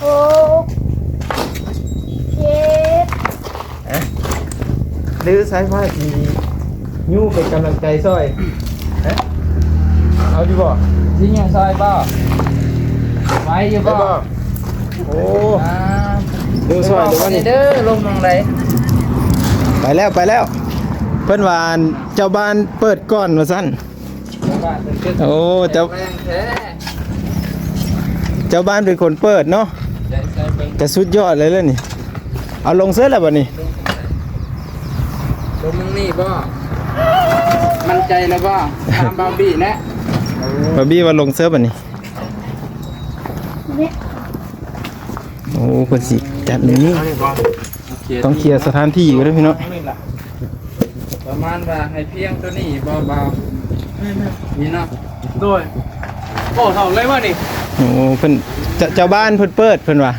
ຫົກ ເຈັດ ອ່ະ ຫຼືສາຍຟ້າຊິຍູ້ເປັນກຳລັງໃຈຊ່ອຍ ຮະ ເອົາຢູ່ບໍ່? ຊິຍູ້ຊ່ອຍບໍ່? ໄຫວຢູ່ບໍ່? ໄດ້ບໍ່? ໂອ້ ອ່າ ດູຊ່ອຍເດີ ເດີ ລົງໝ່ອງໃດ? ໄປແລ້ວ ໄປແລ້ວ ເພິ່ນວ່າ ອັນ ເຈົ້າບ້ານເປີດກ່ອນວ່າຊັ້ນ. ໂອ້ ເຈົ້າ ແຂງແຮງແທ້ ເຈົ້າບ້ານເປັນຄົນເປີດເນາະ ໃສ່ ໃສ່ເບິ່ງ ກະສຸດຍອດເລີຍແຫຼະນີ້. ເອົາລົງເສີດແລ້ວບັດນີ້ ລົງມານີ້ບໍ່? ໝັ້ນໃຈແລ້ວບໍ່? ຖາມບາວບີແຫຼະ ບາວບີວ່າລົງເສີດບັດນີ້. ໂອ້ ເພິ່ນຊິຈັດໃນນີ້ ເອົານີ້ບໍ່? ໂອເຄ ຕ້ອງເຄຍສະຖານທີ່ຢູ່ເດີພີ່ນ້ອງ. ປະມານວ່າໃຫ້ພຽງໂຕນີ້ບໍ່ບ່າວ? ແມ່ນໆ ນີ້ເນາະ ໂດຍ. ໂອ້ ເຖົ້າເລີຍວ່ານີ້. ໂອ້ ເພິ່ນ ເຈົ້າ ເຈົ້າບ້ານເພິ່ນເປີດ ເພິ່ນວ່າ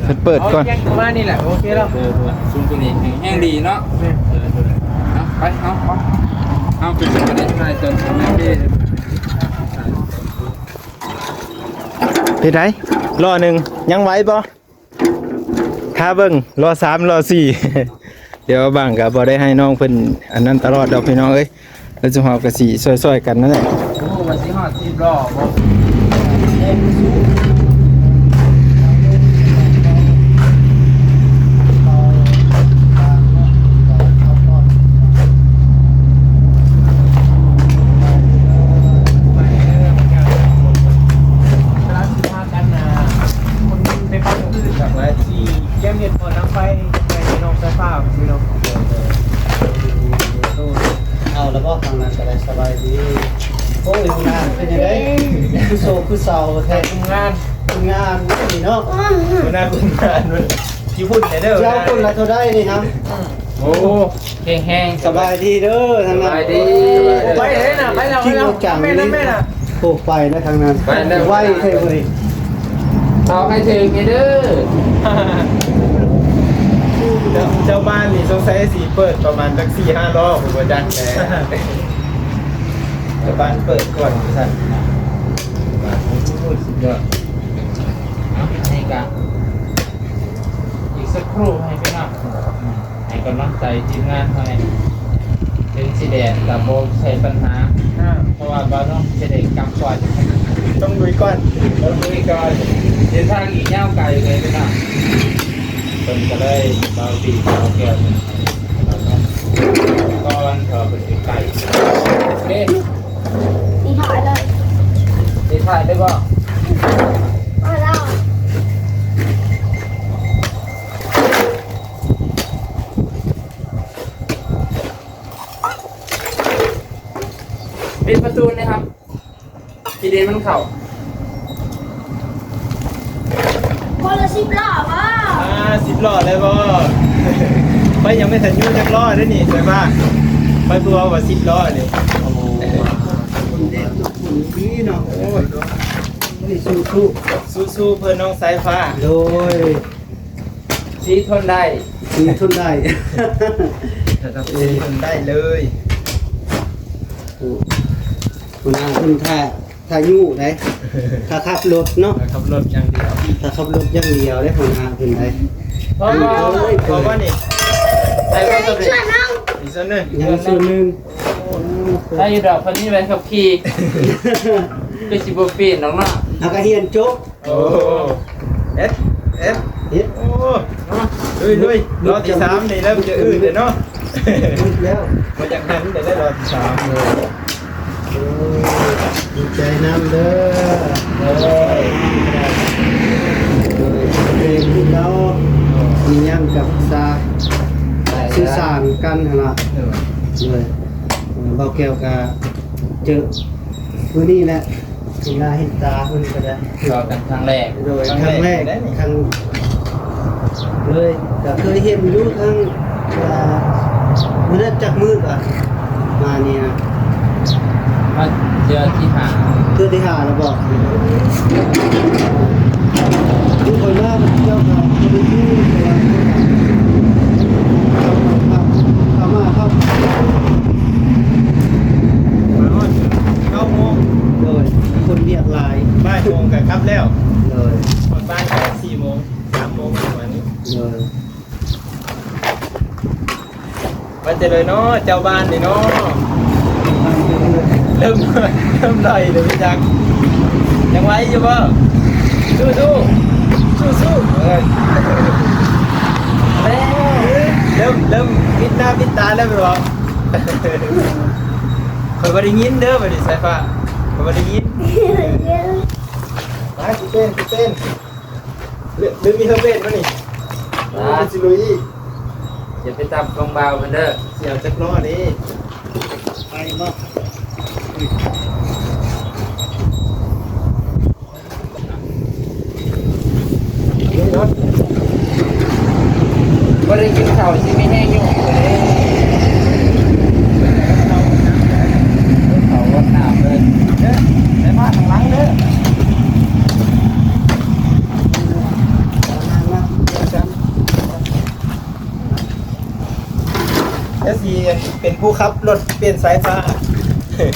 ເພິ່ນເປີດກ່ອນ ເອົາພຽງປະມານນີ້ແຫຼະ ໂອເຄແລ້ວ. ເອີ ເອີ ຊຸມໂຕນີ້ແຮງດີເນາະ. ແມ່ນ ເອີ ເອີ ເອົາ ໄປ ເອົາ ເອົາ ເອົາ ໄປເປັນໄດ້ ລໍໜຶ່ງ ຍັງໄຫວບໍ່? ໄທ ຫາເບິ່ງລໍ້ສາມລໍ້ສີ່ ດຽວບາງກໍບໍ່ໄດ້ໃຫ້ນ້ອງເພິ່ນອັນນັ້ນຕະຫຼອດດອກພີ່ນ້ອງເອີຍ ແລ້ວຊຸມເຮົາກໍຊິຊ່ອຍໆກັນນັ້ນແຫຼະ. ໂອ້ ວ່າຊິຮອດສິບລໍ້ບໍ່? ກຳລັງຊິພາກັນ ອ່າ ຄົນໄປປັ້ນຄືນ ແລ້ວຊິກຽມເຮັດໝໍ້ນຳໄຟໃຫ້ນ້ອງສາຍຟ້າຊີ້ເນາະ. ເອົາລະບໍ່? ທາງນັ້ນກໍໄດ້. ສະບາຍດີ. ໂອ້ຍ ຫົວໜ້າເປັນຈັ່ງໃດ? ຄືໂຊຄືເຊົາແທ້. ຄຸມງານ ຄຸມງານນີ້ເນາະ. ຫົວໜ້າຄຸມງານຢູ່ພຸ້ນເດີ. ເຈົ້າຄົນລະເທົ່າໃດນີ້ຫະ? ໂອ້ ແຂງແຮງ. ສະບາຍດີເດີທາງນັ້ນ. ສະບາຍດີ. ໄປເລີຍນະ ໄປແລ້ວ ໄປແລ້ວ. ແມ່ນແມ່ນ. ໂອ້ ໄປແລ້ວທາງນັ້ນ. ໄປແລ້ວ. ໄວແທ້ມື້ນີ້. ຕອບໃຫ້ຖືກແດ່ເດີ. ເຈົ້າ ເຈົ້າບ້ານນີ້ສົງໄສຊິເປີດປະມານຈັກສີ່ຫ້າລໍ້ ບໍ່ຈັກແຕ່ ເຈົ້າບ້ານເປີດກ່ອນວ່າຊັ້ນ. ໂອ້ ສຸດຍອດ. ເອົາ ອັນນີ້ກະອີກສັກຄູ່ໃຫ້ພີ່ນ້ອງ ໃຫ້ກຳລັງໃຈທີມງານເຮົາແດ່. ເຖິງຊິແດດກໍບໍ່ໃຊ່ບັນຫາ ອ່າ ເພາະວ່າບ່າວນ້ອງຊິໄດ້ກັບກ່ອນ. ຕ້ອງລຸຍກ່ອນ ຕ້ອງລຸຍກ່ອນ. ເດີນທາງອີກຍາວໄກເລີຍພີ່ນ້ອງ. ເພິ່ນກໍເລີຍ ບ່າວຕີ ບ່າວແກ້ວ ກ່ອນ ເພາະວ່າເພິ່ນຢູ່ໄກ. ໂອເຄ ນີ້ຖ່າຍເລີຍ ນີ້ຖ່າຍໄດ້ບໍ່? ເອົາແລ້ວ. ປິດປະຕູແດ່ຄັບ ຂີ້ດິນມັນເຂົ້າ. ຄົນລະສິບລໍ້ບໍ່? ອ່າ ສິບລໍ້ເລີຍບໍ່? ຂ້ອຍຍັງບໍ່ທັນຢູ່ຈັກລໍ້ເດ້ນີ້ ແຕ່ວ່າຂ້ອຍຜູ້ເວົ້າວ່າສິບລໍ້ນີ້. ໂອ້ ຄົນເດັດເນາະ ຄົນດີເນາະ. ໂອ້ຍ ນີ້ສູ້ໆ ສູ້ໆເພື່ອນ້ອງສາຍຟ້າ. ໂດຍ. ສີທົນໄດ້ ສີທົນໄດ້ ລະດັບສີທົນໄດ້ເລີຍ. ໂອ້ ຫົວໜ້າເພິ່ນຖ້າ ຖ້າຍູ້ໄດ໋ ຖ້າຂັບລົດເນາະ ຖ້າຂັບລົດຢ່າງດຽວ ຖ້າຂັບລົດຢ່າງດຽວເດ້ ຫົວໜ້າເພິ່ນໄດ໋. ເພາະວ່າ ເພາະວ່ານີ້ ໃສ່ໄວ້ສ່ວນໜຶ່ງ ອີກສ່ວນໜຶ່ງ ຍັງສ່ວນໜຶ່ງ. ໂອ້ ໄດ້ຢູ່ດອກ ເພິ່ນມີໃບຂັບຂີ່ ຄືຊິບໍ່ປີ້ນດອກເນາະ ຫາກະຮຽນຈົບ. ໂອ້ ເອັດ ເອັດ ເອັດ. ໂອ້ ລຸຍ ລຸຍ. ລໍທີສາມນີ້ເລີ່ມຈະອືດແລ້ວເນາະ ອືດແລ້ວ ບໍ່ຢາກຫັນແຕ່ໄດ້ລໍທີສາມ. ໂອ້ ດີໃຈນຳເດີ. ໂອ້ຍ ເປັນຄືເກົ່າ ມີຫຍັງກະປຶກສາ ສື່ສານກັນຫັ້ນລະ. ໂດຍ ເອີ ບ່າວແກ້ວກະເຈີມື້ນີ້ແຫຼະ ເຫັນໜ້າເຫັນຕາເພິ່ນກະໄດ້ ພໍ້ກັນຄັ້ງແລກ. ໂດຍ ຄັ້ງແລກ ຄັ້ງແລກ ຄັ້ງ ເລີຍ ກະເຄີຍເຫັນຢູ່ທາງ ອ່າ ມື້ນັ້ນຈັກມື້ກະມານີ້ນະ ມາເທື່ອທີຫ້າ ເທື່ອທີຫ້າແລ້ວບໍ? ຄືຂ້ອຍມາເຈົ້າກະບໍ່ໄດ້ຢູ່ ແຕ່ວ່າເຂົ້າມາ ເຂົ້າ ມາຮອດເກົ້າໂມງ. ໂດຍ ຄົນວຽກຫຼາຍ ບ່າຍໂມງກໍກັບແລ້ວ. ໂດຍ ຮອດບ້ານກໍສີ່ໂມງ ສາມໂມງປະມານນີ້. ໂດຍ ວ່າຈັ່ງໃດເນາະ ເຈົ້າບ້ານນີ້ເນາະ ເລີ່ມ ເລີ່ມຫຼອຍແລ້ວ ຈັກຍັງໄຫວຢູ່ບໍ່? ສູ້ໆ ສູ້ໆ. ເອີ ເລີ່ມ ເລີ່ມປິດໜ້າປິດຕາແລ້ວແມ່ນບໍ່? ຂ້ອຍບໍ່ໄດ້ຍິນເດີ ບັດນີ້ສາຍຟ້າ ຂ້ອຍບໍ່ໄດ້ຍິນ. ມາ ຊິເຕັ້ນ ຊິເຕັ້ນ. ຫຼື ຫຼືມີເຮີເບດບໍ່ນີ້? ອ່າ ຊິລຸຍອີກ. ຢ່າໄປຕຳຂອງບ່າວເພິ່ນເດີ. ຊິເອົາຈັກລໍ້ນີ້? ໄປບໍ່? ບໍ່ໄດ້ກິນເຂົ້າຊິມີແຮງຢູ່ເດ້. ເຂົ້າຫວານນ້ຳເລີຍ. ເດີ ໄປມາທາງຫຼັງເດີ. ແລ້ວຊິເປັນຜູ້ຂັບລົດປ່ຽນສາຍຟ້າ.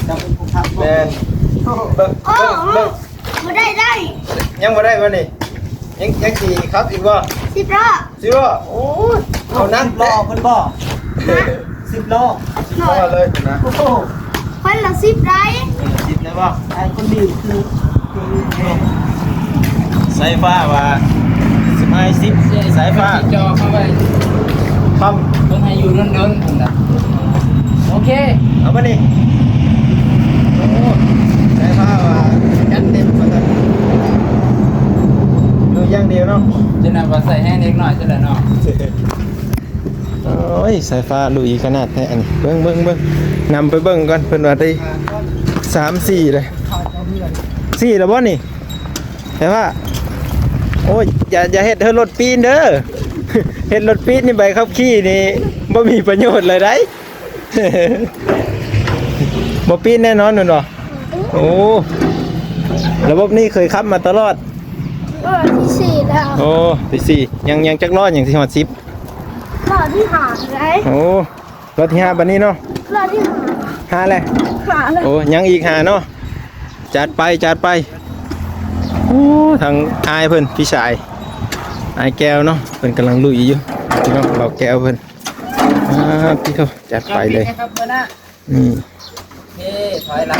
ເຈົ້າເປັນຜູ້ຂັບບໍ່? ແມ່ນ. ເບິ່ງ ເບິ່ງ ເບິ່ງ. ບໍ່ໄດ້ ໄດ້ ຍັງບໍ່ໄດ້ບໍ່ນີ້? ຍັງ ຍັງຊິຂັບອີກບໍ່? ສິບລໍ້ ສິບລໍ້. ໂອ້ຍ ເອົາໜັກ ສິບລໍ້ເພິ່ນບໍ່? ຮະ? ສິບລໍ້ ສິບລໍ້ເລີຍນະ. ໂອ້ໂຫ ຄົນລະສິບໄດ້. ເອີ ສິບໄດ້ບໍ່? ໄອ້ຄົນນີ້ຄື ຄື ສາຍຟ້າວ່າ ສະພາຍສິບ ສາຍຟ້າ ຈ່ອເຂົ້າໄປ ຄຳ ເພິ່ນໃຫ້ຢູ່ດົນໆ ພຸ້ນນະ. ໂອເຄ ເອົາມານີ້. ໂອ້ ສາຍຟ້າວ່າຈັດເຕັມວ່າຊັ້ນ ຢູ່ຢ່າງດຽວເນາະ. ຈະນັບວ່າໃສ່ແຮງເດັກນ້ອຍຊັ້ນແຫຼະເນາະ. ໂອ້ຍ ສາຍຟ້າລຸຍຂະໜາດແທ້ອັນນີ້. ເບິ່ງ ເບິ່ງ ເບິ່ງ ນຳໄປເບິ່ງກ່ອນ ເພິ່ນວ່າໄດ້ສາມ ສີ່ເດ້. ສີ່ແລ້ວບໍ່ນີ້? ແຕ່ວ່າ ໂອ້ຍ ຢ່າ ຢ່າເຮັດເຮີລົດປີນເດີ. ເຮັດລົດປີນນີ້ ໃບຂັບຂີ່ນີ້ບໍ່ມີປະໂຫຍດເລີຍໄດ໋. ບໍ່ປີນແນ່ນອນແມ່ນບໍ່? ໂອ້ ລະບົບນີ້ເຄີຍຂັບມາຕະຫຼອດ? ເອີ ທີສີ່ແລ້ວ. ໂອ້ ທີສີ່ ຍັງ ຍັງຈັກລໍ້ ຍັງຊິຮອດສິບ? ລໍ້ທີຫ້າໄດ໋. ໂອ້ ລໍ້ທີຫ້າບາດນີ້ເນາະ. ລໍ້ທີຫ້າ ຫ້າແລ້ວ ຫ້າແລ້ວ. ໂອ້ ຍັງອີກຫ້າເນາະ. ຈັດໄປ ຈັດໄປ. ໂອ້ ທາງອ້າຍເພິ່ນ ພີ່ຊາຍ ອ້າຍແກ້ວເນາະ ເພິ່ນກຳລັງລຸຍຢູ່ ພີ່ນ້ອງ ບ່າວແກ້ວເພິ່ນ. ອ່າ ຕິໂທ ຈັດໄປເລີຍ. ອືມ ໂອເຄ ຖອຍຫຼັງ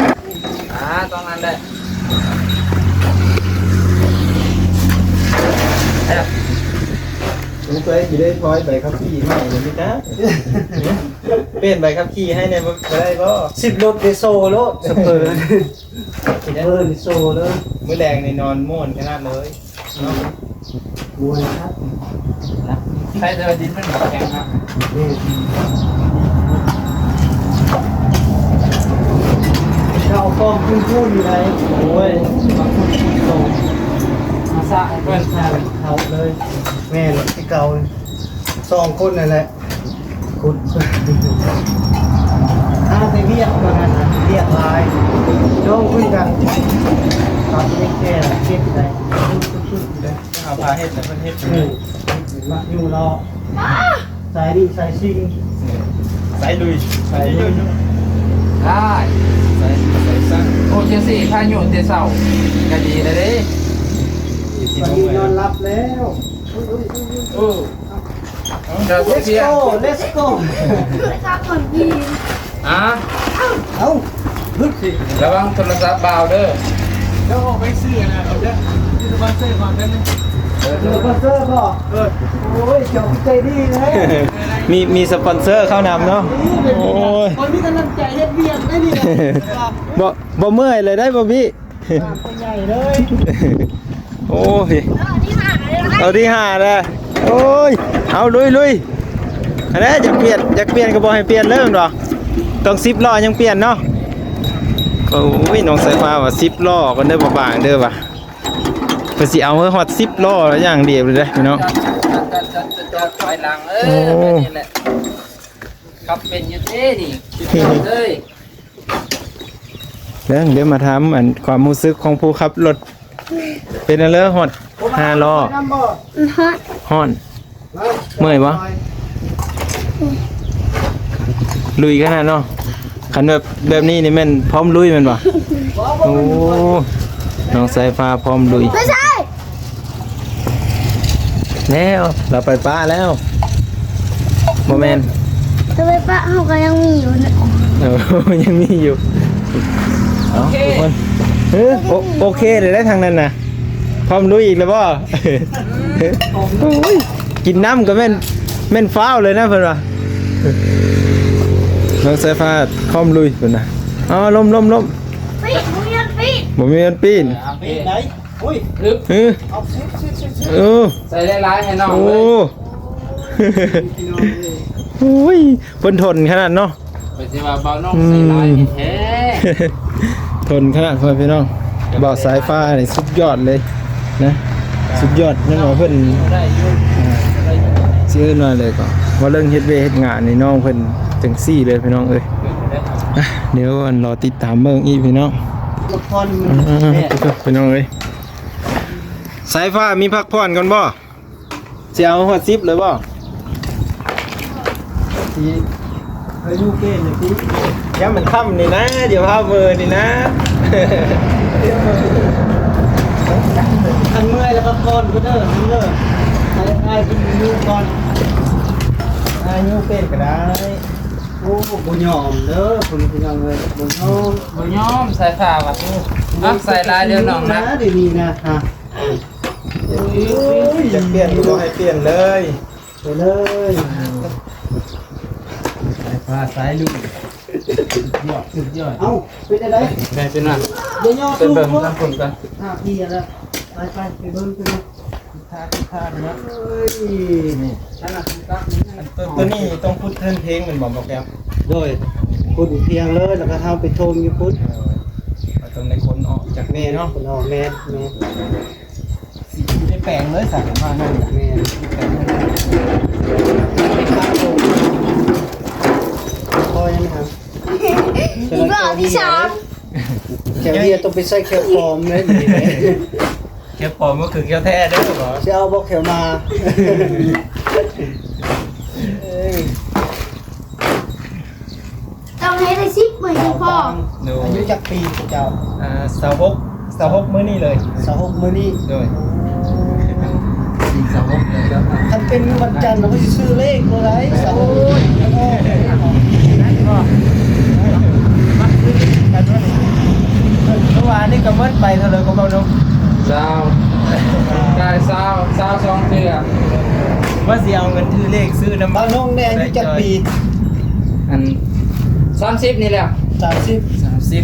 ອ່າ ຕອງນັ້ນແຫຼະ. ສົງໄສຊິໄດ້ຖອຍໃບຂັບຂີ່ໃໝ່ເລີຍ ມີແຕ່ ປ່ຽນໃບຂັບຂີ່ໃຫ້ແດ່ ບໍ່ ບໍ່ໄດ້ບໍ່? ສິບລົດໄດ້ໂຊໂລດ ສະເປີ ເປີໂຊເລີຍ. ມື້ແລງນີ້ນອນມ່ວນຂະໜາດເລີຍເນາະ. ມ່ວນຄັກ. ໃສ່ແຕ່ວ່າດິນມັນແຂງເນາະ. ແມ່ນ. ເຈົ້າຂອງຂຶ້ນພູນຢູ່ໃດ? ໂອ້ຍ ມາຂຸດໂຕ ມາສະໃຫ້ເພິ່ນ ເຂົ້າເລີຍ. ແມ່ນ ຄືເກົ່າ ສອງຄົນນັ້ນແຫຼະ. ຂຸດ ຫາແຕ່ວຽກຕອນນັ້ນນະ ວຽກຫຼາຍ ນ້ອງເພິ່ນກະຕັດເຫຼັກແກ່ເກັບໄດ້ ເອົາພາເຮັດນະ ເພິ່ນເຮັດຢູ່ ເອີ ມັກຢູ່ເນາະ ສາຍນີ້ສາຍຊິງ ເອີ ສາຍລຸຍ ສາຍລຸຍ ໄດ້ ສາຍ ສາຍຊັກ. ໂອ້ ຈັ່ງຊີ້ພາຍຸແຕ່ເຊົ້າກະດີແລ້ວເດ້ ຕອນນີ້ນອນຫຼັບແລ້ວ. ເອີ Let's go Let's go. ໂທລະສັບຂອງຈີນ ອາ ເອົ້າ ລະວັງໂທລະສັບບ່າວເດີ. ດຽວອອກໄປຊື້ອັນນັ້ນເດີ ຊື້ສະປອນເຊີກ່ອນແປັບໜຶ່ງ. ເອີ ສະປອນເຊີບໍ? ເອີ ໂອ້ຍ ເຈົ້າໃຈດີເລີຍ. ມີ ມີສະປອນເຊີເຂົ້ານຳເນາະ. ໂອ້ຍ ຂ້ອຍມີກຳລັງໃຈເຮັດວຽກໄດ໋ນີ້. ບໍ່ ບໍ່ເມື່ອຍເລີຍໄດ໋ ບໍ່ບີ. ໂອ້ຍ ເອົາທີຫ້າແລ້ວ. ໂອ້ຍ ເອົາລຸຍໆ ອັນໃດຢາກປ່ຽນ ຢາກປ່ຽນກະບອກໃຫ້ປ່ຽນເລີຍແມ່ນບໍ່? ຕ້ອງສິບລໍ້ຍັງປ່ຽນເນາະ. ໂອ້ຍ ນ້ອງສາຍຟ້າວ່າສິບລໍ້ກ່ອນເດີ ບໍ່ບາງເດີວ່າ ເພິ່ນຊິເອົາໃຫ້ຮອດສິບລໍ້ຢ່າງດຽວເລີຍເດ້ພີ່ນ້ອງ. ໂອ້ ຂັບເປັນຢູ່ເດ້ນີ້ ເອີຍ. ເບິ່ງ ດຽວມາຖາມອັນຄວາມຮູ້ສຶກຂອງຜູ້ຂັບລົດ ເປັນແນວໃດ ຮອດຫ້າລໍ້? ຮ້ອນ ຮ້ອນ ເມື່ອຍບໍ່? ລຸຍຂະໜາດເນາະ. ຄັນແບບ ແບບນີ້ນີ້ແມ່ນພ້ອມລຸຍແມ່ນບໍ່? ໂອ້ ນ້ອງສາຍຟ້າພ້ອມລຸຍ. ແລ້ວ ລາວໄປປະແລ້ວ ບໍ່ແມ່ນ ລາວໄປປະ ເຮົາກະຍັງມີຢູ່ນະ. ເອີ ຍັງມີຢູ່. ເອົາ ໂອເຄ ທຸກຄົນ ເອີ ໂອ ໂອເຄເລີຍໄດ໋ທາງນັ້ນນະ. ພ້ອມລຸຍອີກແລ້ວບໍ່? ໂອ້ຍ ກິນນ້ຳກະແມ່ນ ແມ່ນຟ້າວເລີຍນະເພິ່ນວ່າ. ນ້ອງສາຍຟ້າພ້ອມລຸຍເພິ່ນນະ. ເອົາ ລົມ ລົມ ລົມ. ປີນ ບໍ່ມີອັນປີນ ບໍ່ມີອັນປີນ. ເອີ ເອົາ ເອີ ໃສ່ຫຼາຍໆ ໃຫ້ນ້ອງເລີຍ. ໂອ້ ໂອ້ຍ ເພິ່ນທົນຂະໜາດເນາະ. ເພິ່ນຊິວ່າບ່າວນ້ອງໃສ່ຫຼາຍແທ້ ທົນຂະໜາດ ພໍ່ແມ່ພີ່ນ້ອງ. ບ່າວສາຍຟ້ານີ້ສຸດຍອດເລີຍນະ ສຸດຍອດ. ແມ່ນວ່າເພິ່ນ ອ່າ ຊິເອີ້ນວ່າໃດກະ ວ່າເລື່ອງເຮັດວຽກເຮັດງານນີ້ ນ້ອງເພິ່ນຈັ່ງຊີ້ເລີຍພີ່ນ້ອງເອີຍ. ອ່ະ ດຽວອັນລໍຕິດຕາມເບິ່ງອີກພີ່ນ້ອງ. ພັກຜ່ອນ ອ່າ ພີ່ນ້ອງເອີຍ ສາຍຟ້າມີພັກຜ່ອນກ່ອນບໍ່? ຊິເອົາຮອດສິບເລີຍບໍ່? ຊິເອົາຢູ່ເກມນີ້ຕິ ຍາມມັນຄ່ຳນີ້ນະ ດຽວພາເມີນີ້ນະ. ຄັນເມື່ອຍແລ້ວກໍກ່ອນກໍເດີ ເດີ ໃຫ້ອ້າຍເພິ່ນຢູ່ກ່ອນ ອ້າຍຢູ່ເປັນກໍໄດ້. ໂອ້ ບໍ່ຍອມເດີ ເພິ່ນ ພີ່ນ້ອງເອີຍ ບໍ່ຍອມ ບໍ່ຍອມ. ສາຍຟ້າວ່າ ມັກໃສ່ຫຼາຍເດີນ້ອງນະ ດຽວນີ້ນະ ຮະ. ໂອ້ຍ ຢາກປ່ຽນກໍບໍ່ໃຫ້ປ່ຽນເລີຍ. ໄປເລີຍ ສາຍຟ້າສາຍລຸງ ສຸດຍອດ ສຸດຍອດ. ເອົ້າ ເປັນຈັ່ງໃດ? ໄດ້ເປັນຫຍັງ? ດຽວຍໍ ໄປເບິ່ງທາງພຸ້ນກ່ອນ. ຫ້າປີແລ້ວ ໄປໆ ໄປເບິ່ງ ໄປເບິ່ງ. ທ່າ ທ່າເນາະ ເອີຍ ນີ້ ອັນ ຕົວ ຕົວນີ້ຕ້ອງຂຸດເທິງເທິງແມ່ນບໍ່ ບໍ່ແກ້ວ? ໂດຍ ຂຸດເທິງເລີຍ ແລ້ວກໍເຮົາໄປຖົມຢູ່ພຸ້ນ. ເອີ ເອົາຕົວໃນຂົນອອກຈາກແມ່ເນາະ. ຂົນອອກ ແມ່ນ ແມ່ນ. ຊິໄດ້ແປງເລີຍ ສາມ ວ່ານັ້ນ. ແມ່ນ ອີກຮອບທີສາມ ແຂ້ວເຮັດຕ້ອງໄປໃສ່ແຂ້ວປອມເລີຍ. ແຂ້ວປອມກໍຄືແຂ້ວແທ້ເດີ. ຊິເອົາບໍ່ແຂ້ວໜ້າ? ເອີຍ ຕ້ອງໃຫ້ໄດ້ສິບມື້ຈັ່ງພໍ. ໂດຍ ອາຍຸຈັກປີເຈົ້າ? ອ່າ ຊາວຫົກ ຊາວຫົກມື້ນີ້ເລີຍ. ຊາວຫົກມື້ນີ້. ໂດຍ ຊາວຫົກເລີຍ. ຄັນເປັນມື້ວັນຈັນ ເຮົາກໍຊິຊື້ເລກໂລດໄດ໋. ໂອ້ຍ ເມື່ອວານນີ້ກໍໝົດໄປເທົ່າໃດກໍບໍ່ຮູ້. ຊາວ ກາຍຊາວ ຊາວສອງເທື່ອ ວ່າຊິເອົາເງິນຖືເລກຊື້ນຳ ບ່າວນົງແດ່. ອາຍຸຈັກປີ? ອັນ ສາມສິບນີ້ແຫຼະ. ສາມສິບ ສາມສິບ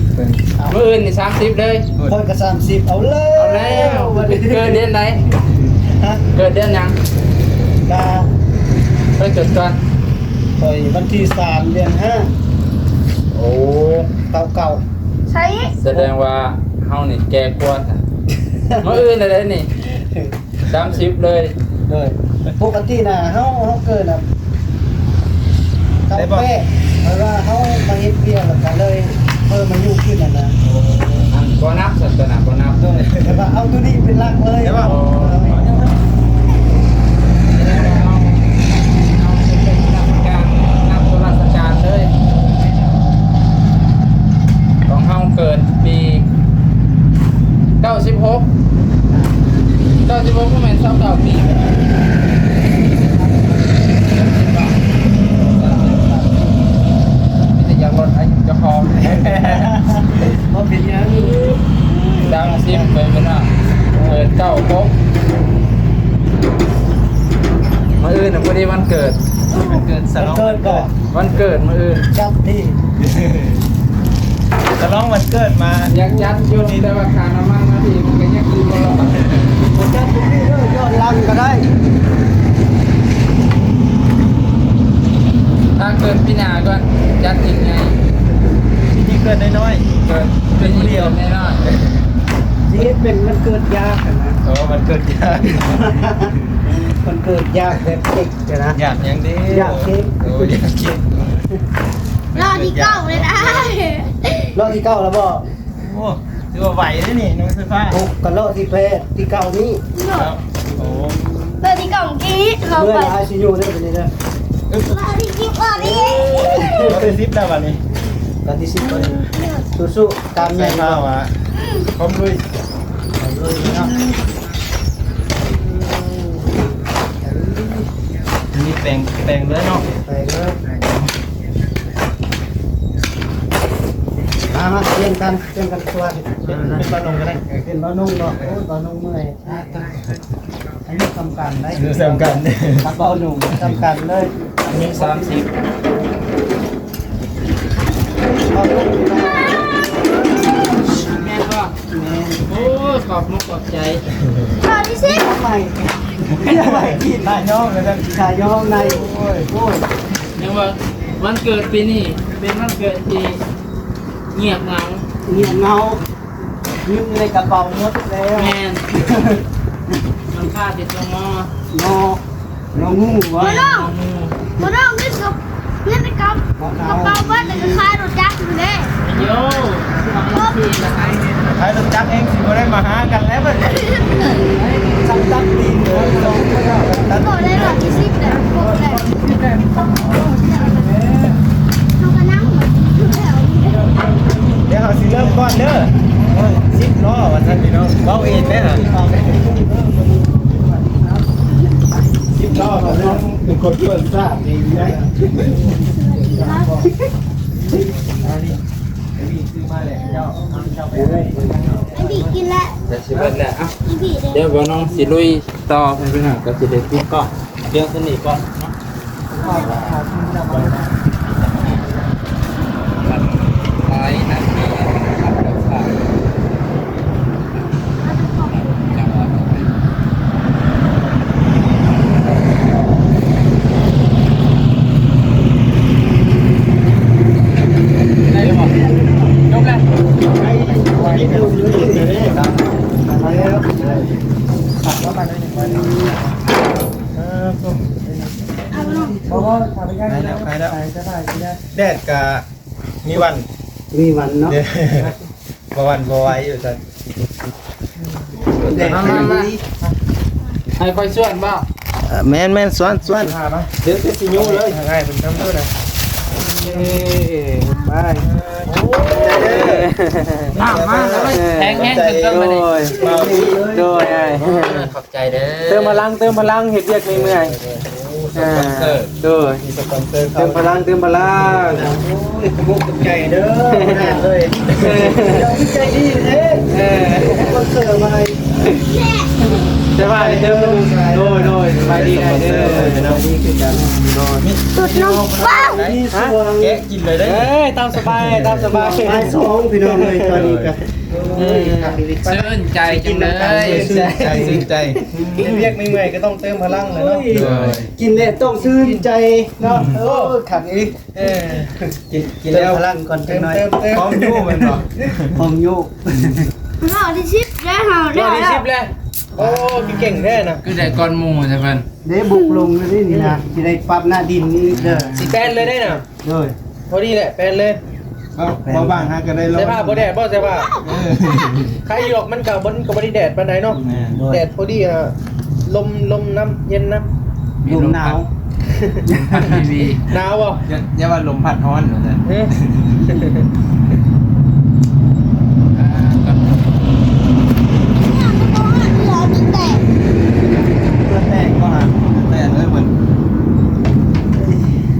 ມື້ອື່ນນີ້ສາມສິບເລີຍ. ຂ້ອຍກໍສາມສິບ ເອົາແລ້ວ ເອົາແລ້ວ. ເກີດເດືອນໃດ? ຮະ? ເກີດເດືອນຫຍັງ? ກະ ຂ້ອຍເກີດກ່ອນ. ຂ້ອຍວັນທີສາມ ເດືອນຫ້າ. ໂອ້ ເກົ້າເກົ້າ. ໃຊ່ ສະແດງວ່າເຮົານີ້ແກ່ກວ່າ. ມື້ອື່ນແລ້ວເດ້ນີ້ ສາມສິບເລີຍ. ໂດຍ ປົກກະຕິນະ ເຮົາ ເຮົາເກີດນະ ເກົ້າແປດ ແຕ່ວ່າເຮົາມາເຮັດວຽກ ແລ້ວກໍເລີຍເພີ່ມອາຍຸຂຶ້ນຫັ້ນນະ. ໂອ້ ອັນ ບໍ່ນັບຊັ້ນຕົວນະ ບໍ່ນັບ. ໂດຍ ແຕ່ວ່າເອົາຕົວນີ້ເປັນຫຼັກເລີຍ. ແຕ່ວ່າ ໂອ້ ສະແດງວ່າເຮົາ ເຮົາເປັນເລກລັດຖະການ ນັບຕົວລັດຖະການເລີຍ. ຂອງເຮົາເກີດປີ ເກົ້າສິບຫົກ ເກົ້າສິບຫົກ ບໍ່ແມ່ນຊາວເກົ້າປີ. ມີແຕ່ຢາກລົດອາຍຸເຈົ້າຂອງ. ບໍ່ເປັນຫຍັງ ສາມສິບໄປເປັນວ່າ ເກີດເກົ້າຫົກ. ມື້ອື່ນນະ ພໍດີວັນເກີດ ເກີດສະຫຼອງ ເກີດກໍ ວັນເກີດມື້ອື່ນ ຈັດດີ ສະຫຼອງວັນເກີດມາ. ຢາກຈັດຢູ່ນີ້ ແຕ່ວ່າຄ່ານ້ຳມັນມາທີ່ມັນກໍຍັງຄືບໍ່ລອດ. ບໍ່ຈັດຢູ່ນີ້ເດີ ຍ້ອນຫຼັງກໍໄດ້. ຖ້າເກີດປີໜ້າກ່ອນ ຈັດຍິ່ງໃຫຍ່. ປີນີ້ເກີດນ້ອຍໆ ເກີດ ເປັນຜູ້ດຽວ ເປັນຜູ້ດຽວນ້ອຍໆ. ຊິເຮັດເປັນວັນເກີດຍາກຫັ້ນນະ. ອໍ ວັນເກີດຍາກ ວັນເກີດຍາກແບບເດັກຫັ້ນນະ. ຢາກຫຍັງເດ້? ຢາກເຄັກ. ໂອ້ ຢາກເຄັກ. ລອບທີເກົ້າເລີຍນະ. ລອບທີເກົ້າແລ້ວບໍ່? ໂອ້ ຖືວ່າໄວເດ້ນີ້ ນ້ອງໄຟຟ້າ. ໂອ້ ກໍລອບທີແປດ ທີເກົ້ານີ້. ໂອ້ ລອບທີເກົ້າກີ້ເຮົາໄປ ເມື່ອຍລະ ໄອຊີຢູ ເດີ ບັດນີ້ເດີ. ລອບທີສິບ ລອບທີສິບ ລອບທີສິບແລ້ວບັດນີ້. ລອບທີສິບບັດນີ້. ສູ້ໆ ຕາມໃຫຍ່ ໄຟຟ້າວ່າ ພ້ອມລຸຍ ພ້ອມລຸຍເນາະ. ອັນນີ້ແປງ ແປງເລີຍເນາະ ແປງເລີຍ. ມາ ມາ ປ່ຽນກັນ ປ່ຽນກັນຕົວະ. ເປັນ ເປັນບ່າວນົງກໍໄດ້ ເອີ ເປັນບ່າວນົງເນາະ. ໂອ້ຍ ບ່າວນົງເມື່ອຍ ອາຍຸສ່ຳກັນໄດ໋ ອາຍຸສ່ຳກັນ ກັບບ່າວນົງສ່ຳກັນເລີຍ. ອັນນີ້ສາມສິບ ບ່າວນົງ ແມ່ນບໍ່? ແມ່ນ. ໂອ້ຍ ຂອບມຸກຂອບໃຈ. ຕອນນີ້ຊິ ເອົາໃໝ່ ເອົາໃໝ່ ຕາຍອງວ່າຊັ້ນ ຕາຍອງໃນ. ໂອ້ຍ ໂອ້ຍ ຍັງວ່າວັນເກີດປີນີ້ເປັນວັນເກີດທີ່ງຽບເຫງົາ ງຽບເຫງົາ ເງິນຢູ່ໃນກະເປົາໝົດແລ້ວ. ແມ່ນ ມັນຄ່າຕິດຕົວງໍ ງໍ ງໍງູບໍ? ງໍງູ ງໍງູ ເງິນກັບ ເງິນກັບກະເປົາເບິດ ແລ້ວກໍຂາຍລົດຈັກຢູ່ເດ້. ໂຢ ຂາຍລົດຈັກເອງຊິບໍ່ໄດ້ມາຫາກັນແລ້ວບັດນີ້. ຊ່າງຕັດຕີນເລີຍ ບໍ່ໄດ້ຫຼາຍສິບແລ້ວ ບໍ່ໄດ້. ເຮົາກໍນັ່ງ ດຽວເຮົາຊິເລີ່ມກ່ອນເດີ ສິບລໍ້ວ່າຊັ້ນພີ່ນ້ອງ ເວົ້າເອງເດ້ຫັ້ນ. ຊາບດີໄດ້ ອັນນີ້ ອັນນີ້ຊື້ມາແລ້ວ ເຈົ້າ ເຈົ້າໄປໄວ້ ອັນນີ້ກິນລະ ຈະຊິເບິດແລ້ວ ເອົ້າ ອີພີເດ້ ດຽວບ່າວນ້ອງຊິລຸຍຕໍ່ ເພື່ອນໆ ກໍຊິໄດ້ປິດກ້ອງ ດຽວສະໜິດກ່ອນເນາະ. ໄດ້ແລ້ວ ໄດ້ແລ້ວ ໄດ້ແລ້ວ ແດດກະມີວັນ ມີວັນເນາະ ບໍ່ວັນບໍ່ໄຫວຢູ່ຊັ້ນ ແດດ ມາ ມາ ມາ ໃຫ້ຂ້ອຍຊວນບໍ່? ເອີ ແມ່ນໆ ຊວນ ຊວນ ດຽວຊິຍູ້ເລີຍ ໃຫ້ເພິ່ນນຳເດີນະ ເອີ ໄປ ນ້ຳມາແລ້ວເວີຍ ແຮງໆ ຂຶ້ນເທິງມານີ້ ໂດຍ ໂດຍ ອ້າຍ ຂອບໃຈເດີ ເຕີມພະລັງ ເຕີມພະລັງ ເຮັດວຽກເມື່ອຍໆ ສະປອນເຊີ ໂດຍ ມີສະປອນເຊີເຂົ້າ ເຕີມພະລັງ ເຕີມພະລັງ ໂອ້ຍ ຂອບໃຈເດີ ເອີ ເອີ ໃຈດີເດ້ ເອີ ສະປອນເຊີໃໝ່ ສະບາຍດີເດີ ໂດຍ ໂດຍ ສະບາຍດີອ້າຍເດີ ສະບາຍດີຄືກັນ ໂດຍ ມີ ຕຸດນ້ອງ ມີສ່ວງ ແກະກິນເລີຍເດີ ເອີຍ ຕາມສະບາຍ ຕາມສະບາຍ ບ່າຍສອງ ພີ່ນ້ອງເອີຍ ຕອນນີ້ກະ ໂອ້ຍ ຊື່ນໃຈຈັງເລີຍ ຊື່ນໃຈ ຊື່ນໃຈ ເຮັດວຽກເມື່ອຍໆ ກໍຕ້ອງເຕີມພະລັງແຫຼະເນາະ ໂດຍ ກິນແລ້ວຕ້ອງຊື່ນໃຈເນາະ ໂອ້ຍ ຄັກອີ່ຫຼີ ເອີ ກິນ ກິນແລ້ວ ເຕີມພະລັງກ່ອນຈັກໜ້ອຍ ເຕີມ ເຕີມ ພ້ອມຢູ່ແມ່ນບໍ່? ພ້ອມຢູ່ ຮອດທີສິບແລ້ວ ຮອດທີສິບແລ້ວ ໂອ້ ຄືເກັ່ງແທ້ນະ ຄືໄດ້ກ່ອນໝູ່ແທ້ເພິ່ນ ເດ້ ບຸກລົງແລ້ວເດ້ນີ້ນະ ຊິໄດ້ປັບໜ້າດິນອີກເດີ ຊິແປນເລີຍໄດ໋ນະ ໂດຍ ພໍດີແຫຼະ ແປນເລີຍ ເອົາ ບໍ່ບາງຫາກໍໄດ້ລອງ ໃສ່ຜ້າບໍ່ແດດບໍ່ໃສ່ຜ້າ ເອີ ໃຄຢູ່ດອກ ມັນກໍບໍ່ ກໍບໍ່ໄດ້ແດດປານໃດເນາະ ແມ່ນ ແດດພໍດີ ອ່າ ລົມ ລົມນຳ ເຢັນນຳ ລົມໜາວ ລົມພັດດີໆ ໜາວບໍ່? ຢ່າ ຢ່າວ່າລົມພັດຮ້ອນວ່າຊັ້ນ ເອີ ອ່າ ກ່ອນ ເຫື່ອແຕກບໍ່ຫາ ເຫື່ອແຕກເລີຍເພິ່ນ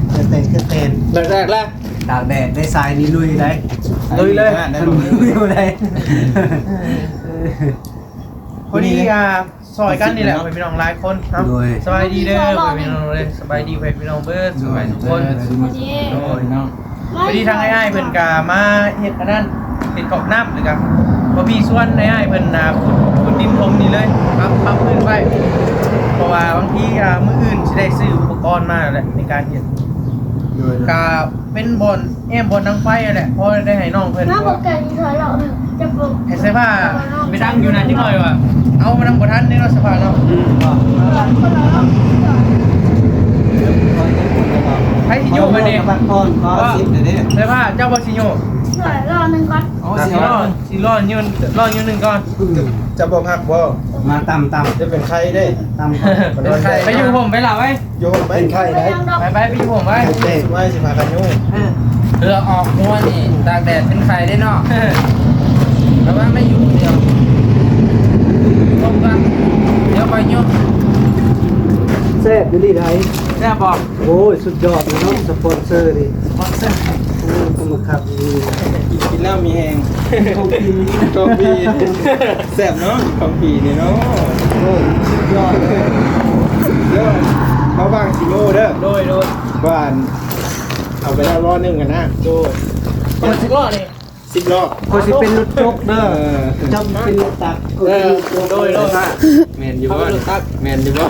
ເຫື່ອແຕກ ເຫື່ອແຕກ ເຫື່ອແຕກແລ້ວ ຕາກແດດໄດ້ ສາຍນີ້ລຸຍໄດ໋ ລຸຍເລີຍ ລຸຍໄດ໋ ພໍດີ ອ່າ ຊ່ອຍກັນນີ້ແຫຼະ ພໍ່ແມ່ພີ່ນ້ອງຫຼາຍຄົນເນາະ ໂດຍ ສະບາຍດີເດີ ພໍ່ແມ່ພີ່ນ້ອງເດີ ສະບາຍດີພໍ່ແມ່ພີ່ນ້ອງເບິດ ສະບາຍທຸກຄົນ ໂດຍ ໂດຍ ພໍດີທາງອ້າຍເພິ່ນກະມາເຮັດອັນນັ້ນ ເຮັດກອກນ້ຳ ແລ້ວກະພໍມີຊວນອ້າຍເພິ່ນ ອ່າ ຂຸດ ຂຸດດິນຖົມນີ້ເລີຍ ປັບ ປັບພື້ນໄວ້ ເພາະວ່າບາງທີ ອ່າ ມື້ອື່ນຊິໄດ້ຊື້ອຸປະກອນມາແຫຼະ ໃນການເຮັດ ໂດຍ ກະ ເປັນບ່ອນແອ້ມບ່ອນດັງໄຟຫັ້ນແຫຼະ ພໍໄດ້ໃຫ້ນ້ອງເພິ່ນ ມາບໍ່ໄກ ໃຫ້ໃສ່ຜ້າໄປດັງຢູ່ນັ້ນຈັກໜ້ອຍວ່າ ເອົາ ມັນບໍ່ທັນເດ້ເນາະ ສະພາເນາະ ອືມ ໃຜຊິໂຍກອັນນີ້ ໃສ່ຜ້າ ເຈົ້າບໍ່ຊິໂຍກ ລໍໜຶ່ງກ່ອນ ອໍ ຊິລໍ ຊິລໍຢູ່ ລໍຢູ່ໜຶ່ງກ່ອນ ຈະບໍ່ພັກບໍ່ ມາຕຳ ຕຳ ຈະເປັນໄຂ້ເດ້ ຕຳກ່ອນ ໄປຢູ່ຮົ່ມໄປລະໄວ້ ຢູ່ໄປ ເປັນໄຂ້ໄດ້ ໄປ ໄປ ໄປຢູ່ຮົ່ມໄວ້ ເອີ ເພື່ອອອກງົວນີ້ ຕາກແດດເປັນໄຂ້ເດ້ເນາະ ລະວັງໄດ້ຢູ່ຄົນດຽວ ລົມກ່ອນ ດຽວຂ້ອຍໂຍກ ແຊບອີ່ຫຼີໄດ໋ ແຊບບໍ່? ໂອ້ຍ ສຸດຍອດເນາະ ສະປອນເຊີນີ້ ສະປອນເຊີ ໂອ້ຍ ກຳມະຄັດນີ້ ກິນແລ້ວມີແຮງ ຂອງຟຣີ ຂອງຟຣີ ແຊບເນາະ ຂອງຟຣີນີ້ເນາະ ໂອ້ຍ ສຸດຍອດເລີຍ ເດີ ເອົາບາງກິໂລເດີ ໂດຍ ໂດຍ ຫວານ ເອົາໄປແລ້ວລໍ້ໜຶ່ງຫັ້ນນະ ໂດຍ ເປີດສິບລໍ້ນີ້ ສິບລໍ້ ຂ້ອຍຊິເປັນລົດຈົກເດີ ເອີ ເຈົ້າເປັນລົດຕັກ ເອີ ໂດຍ ໂດຍ ແມ່ນຢູ່ບໍ່ ເອົາລົດຕັກ ແມ່ນຢູ່ບໍ່?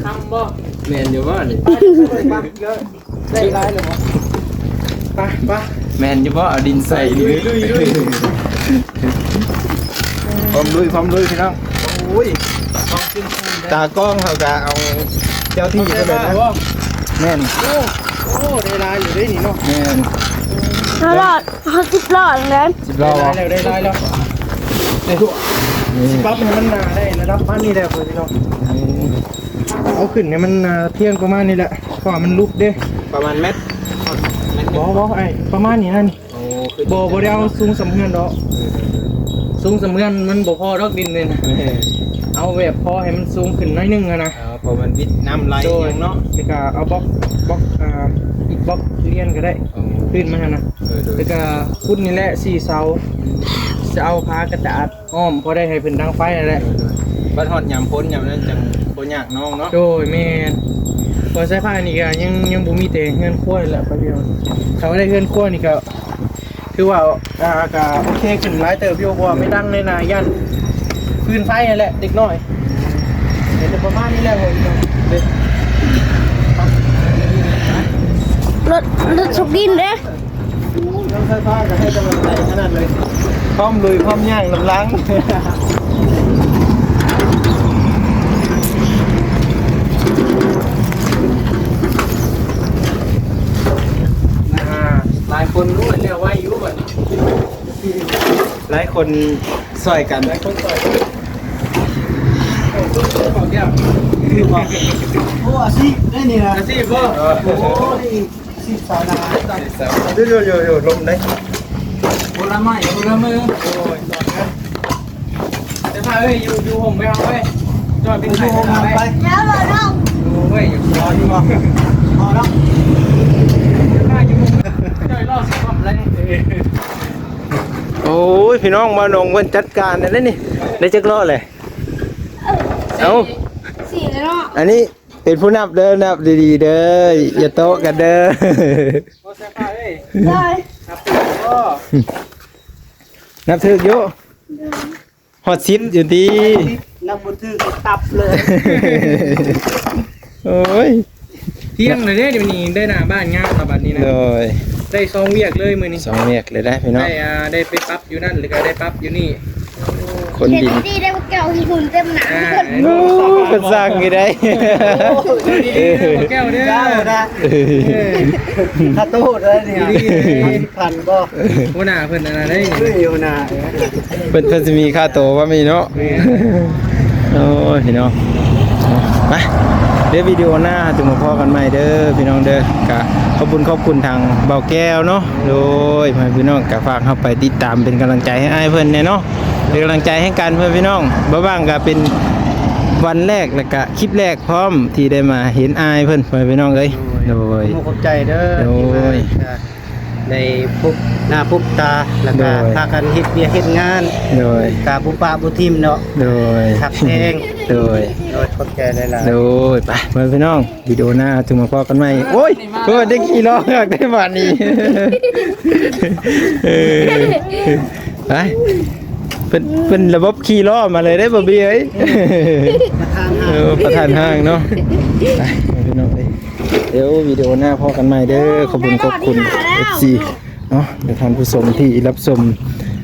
ຄຳບໍ່ ແມ່ນຢູ່ບໍ່ນີ້ ໄດ້ຫຼາຍແລ້ວບໍ່ ໄປ ໄປ ແມ່ນຢູ່ບໍ່ ເອົາດິນໃສ່ ລຸຍ ລຸຍ ລຸຍ ພ້ອມລຸຍ ພ້ອມລຸຍ ພີ່ນ້ອງ ໂອ້ຍ ຕາກ້ອງເຮົາກະເອົາເຈົ້າທີ່ໄປເລີຍນະ ແມ່ນ ໂອ້ ໂອ້ ໄດ້ຫຼາຍຢູ່ເດ້ນີ້ເນາະ ແມ່ນ ເຮົາລອດ ເຮົາສິບລ້ອແລ້ວ ສິບລ້ອ ໄດ້ຫຼາຍແລ້ວ ໄດ້ຫຼາຍແລ້ວ ເອີ ຊິປັບໃຫ້ມັນໜາໄດ້ລະດັບປານນີ້ແຫຼະ ເພື່ອນພີ່ນ້ອງ ເອົາຂຶ້ນໃຫ້ມັນ ອ່າ ພຽງປະມານນີ້ແຫຼະ ເພາະວ່າມັນຫຼຸບເດ້ ປະມານແມັດ ແມັດ ບໍ່ ບໍ່ ອ້າຍ ປະມານນີ້ນະນີ້ ໂອ້ ຄື ບໍ່ ບໍ່ໄດ້ເອົາສູງສ່ຳເຮືອນດອກ ເອີ ສູງສ່ຳເຮືອນມັນບໍ່ພໍດອກດິນນີ້ນະ ແມ່ນ ເອົາແບບພໍໃຫ້ມັນສູງຂຶ້ນໜ້ອຍໜຶ່ງຫັ້ນນະ. ເອີ ເພາະມັນວິດນ້ຳໄຫຼ ໂດຍ ຫຍັງເນາະ. ແລ້ວກໍເອົາບລັອກ ບລັອກ ອ່າ ອິດບລັອກລຽນກໍໄດ້ ອໍ ຂຶ້ນມາຫັ້ນນະ. ເອີ ໂດຍ ແລ້ວກໍຂຸດນີ້ແຫຼະ ສີ່ເສົາ ຈະເອົາຜ້າກະດາດອ້ອມ ພໍໄດ້ໃຫ້ເພິ່ນດັງໄຟຫັ້ນແຫຼະ. ໂດຍ ໂດຍ ບັດຮອດຍາມຝົນຍາມນັ້ນຈັ່ງບໍ່ຍາກນ້ອງເນາະ. ໂດຍ ແມ່ນ. ເພາະສາຍໄຟນີ້ກໍຍັງ ຍັງບໍ່ມີ ແຕ່ເຮືອນຄົວແຫຼະ ປະດຽວ. ຖ້າວ່າໄດ້ເຮືອນຄົວນີ້ກໍ ຖືວ່າ ອ່າ ກະໂອເຄຂຶ້ນຫຼາຍເຕີບຢູ່ ເພາະວ່າໄປດັງໃນນາຢ້ານຟືນໄຟຫັ້ນແຫຼະ ເດັກນ້ອຍ. ເຫັນແຕ່ປະມານນີ້ແຫຼະ ເອີ ລົດ ລົດສຸກດິນເດ້. ລົດໄຟຟ້າກໍໃຫ້ກຳລັງໃຈຂະໜາດເລີຍ ພ້ອມລຸຍພ້ອມຍ່າງນຳຫຼັງ. ອ່າ ຫຼາຍຄົນ ໂອ້ຍ ແລ້ວໄວຢູ່ບັດນີ້ ຫຼາຍຄົນຊ່ອຍກັນ ຫຼາຍຄົນຊ່ອຍກັນ. ໂອ້ ຄືບໍ່ ຄືບໍ່ ໂອ້ ອາຊີບໄດ້ນີ້ນະ ອາຊີບບໍ່? ໂອ້ຍ ອາຊີບສາວນາ ອາຊີບສາວ ໂຍ ໂຍ ໂຍ ລົມໄດ໋ ຄົນລະໄມ້ຄົນລະມື. ໂອ້ຍ ແຕ່ພາເອີຍ ຢູ່ ຢູ່ໂຮມໄປເຮົາເອີຍ ຈອຍເປັນໄຂ້ໄປ ແລ້ວເນາະ. ໂອ້ຍ ຢູ່ ພໍຢູ່ບໍ່? ພໍເນາະ ຈອຍລໍຊິບອກແລ້ວ. ໂອ້ຍ ພີ່ນ້ອງ ບ່າວໜົງເພິ່ນຈັດການແລ້ວນີ້ ໄດ້ຈັກລໍ້ແຫຼະ? ເອົ້າ ສີ່ແລ້ວເນາະ ອັນນີ້ເປັນຜູ້ນັບເດີ ນັບດີໆເດີ ຢ່າໂຕະກັນເດີ. ໂອ້ ແຊຟ້າເອີຍ ໄດ້ ນັບຖືກບໍ່? ນັບຖືກຢູ່ ຮອດສິບຢູ່ຕິ ນັບບໍ່ຖືກຕັບເລີຍ. ໂອ້ຍ ທຽງເລີຍເດ້ ດຽວນີ້ໄດ້ໜ້າບ້ານງາມລະບັດນີ້ນະ. ໂດຍ ໄດ້ສອງວຽກເລີຍມື້ນີ້ ສອງວຽກເລີຍໄດ໋ພີ່ນ້ອງ ໄດ້ ອ່າ ໄດ້ໄປປັບຢູ່ນັ້ນ ແລ້ວກໍໄດ້ປັບຢູ່ນີ້. ຄົນດິນ ເຮັດດີໄດ້ບັກແກ້ວທີ່ຮຸ່ນເຕັມໜ້າ. ອ່າ ໂອ້ ເພິ່ນສ້າງຢູ່ໄດ໋ ໂອ້ ດີໆເດີ ບັກແກ້ວເດີ ເຈົ້ານະ ເອີ ຄ່າໂຕໄດ້ນີ້ ດີໆເດີ ພັນບໍ່? ຫົວໜ້າເພິ່ນອັນນັ້ນເດ້ ເອີ ຫົວໜ້າ ເພິ່ນ ເພິ່ນຊິມີຄ່າໂຕບໍ່ມີເນາະ. ແມ່ນ ໂອ້ຍ ພີ່ນ້ອງ ໄປ ດຽວວິດີໂອໜ້າເຮົາຈະມາພໍ້ກັນໃໝ່ເດີພີ່ນ້ອງເດີ. ກະຂອບຄຸນຂອບຄຸນທາງບ່າວແກ້ວເນາະ. ໂດຍ ພໍ່ແມ່ພີ່ນ້ອງກະຝາກເຮົາໄປຕິດຕາມເປັນກຳລັງໃຈໃຫ້ອ້າຍເພິ່ນແດ່ເນາະ ເປັນກຳລັງໃຈໃຫ້ກັນເພື່ອນພີ່ນ້ອງ. ບໍ່ວ່າງກະເປັນວັນແລກ ແລ້ວກະຄລິບແລກພ້ອມທີ່ໄດ້ມາເຫັນອ້າຍເພິ່ນ ພໍ່ແມ່ພີ່ນ້ອງເອີຍ. ໂດຍ ໂດຍ ຂອບໃຈເດີ ໂດຍ ທີ່ມາ ໄດ້ພົບໜ້າພົບຕາ ແລ້ວກໍ ໂດຍ ພາກັນເຮັດວຽກເຮັດງານ ໂດຍ ກະບໍ່ປະບໍ່ຖິ້ມເນາະ ໂດຍ ຮັກແພງ ໂດຍ ໂດຍ ຂອບໃຈຫຼາຍໆ ໂດຍ. ໄປ ເພື່ອນພີ່ນ້ອງ ວິດີໂອໜ້າເຮົາຈະມາພໍ້ກັນໃໝ່. ໂອ້ຍ ເພິ່ນໄດ້ຂີ່ລໍ້ຄັກໄດ້ບາດນີ້ ເອີ ໄປ ເປັນ ເປັນລະບົບຂີ່ລໍ້ມາເລີຍເດ້ ບອບບີ້ເອີຍ. ປະທານຫ້າງ ເອີ ປະທານຫ້າງເນາະ. ໄປ ພີ່ນ້ອງເອີຍ ດຽວວິດີໂອໜ້າພໍ້ກັນໃໝ່ເດີ. ຂອບຄຸນຂອບຄຸນ ເອັຟຊີ ເນາະ ແລະທ່ານຜູ້ຊົມທີ່ຮັບຊົມ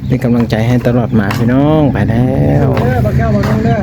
ເປັນກຳລັງໃຈໃຫ້ຕະຫຼອດມາ ພີ່ນ້ອງ. ໄປແລ້ວ ເດີ ບັກແກ້ວ ບັກນ້ອງເດີ.